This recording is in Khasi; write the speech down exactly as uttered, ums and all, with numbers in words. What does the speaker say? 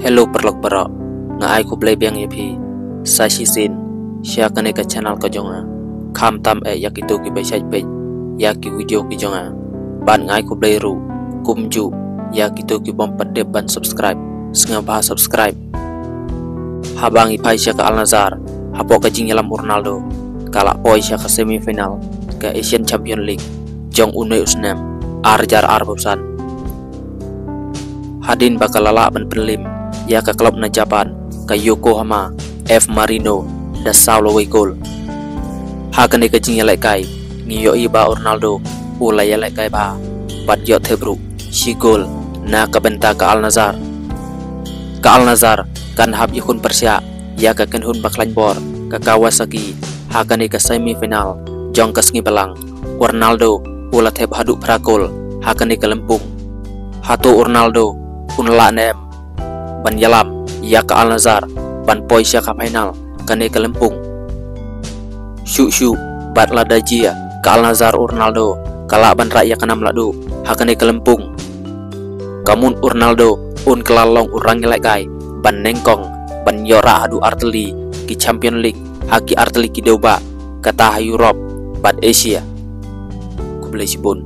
Hello paralok baroh, nga ai khublei biang ïa phi sa shisien sha kane ka channel ka jong nga. Khamtam eh ïa kito kiba shait peit ïa ki video ki jong nga, bad nga ai khublei ruh kumjuh ïa kito kibym pat dep ban subscribe. Sngewbha subscribe. Haba ngi phai sha ka Al Nassr, hapoh ka jingïalam u Ronaldo, ka la poi sha ka semi final ka Asian Champion League jong une u snem ar hajar arphew san. Hadien ba ka la lah ban pynliem ïa ka club na Japan, ka Yokohama F Marino, da saw la wei kol. Ha kane ka jingïalehkai ngi ïohi ba u Ronaldo u la ïalehkai bha bad ïoh thep ruh shi kol na ka bynta ka Al Nassr. Ka Al Nassr kan hap ïakhun pyrshah ïa ka kynhun ba khlaiñ bor ka Kawasaki ha kane ka semi final jong ka sngi Balang. U Ronaldo u la thep haduh phra kol ha kane ka lympung. Hato u Ronaldo un lah ne em ban ïalam ïa ka Al Nassr ban poi sha ka final kane ka lympung? Shuh shuh bad lada jia ka Al Nassr, u Ronaldo ka lah ban rah ïa ka nam lahduh ha kane ka lympung. Ka mut u Ronaldo un kylla long u nongïalehkai ba nyngkong ban ïoh rah haduh artylli ki Champion League ha ki artylli ki dewbah, kata ha Europe bad Asia. Khublei shibun.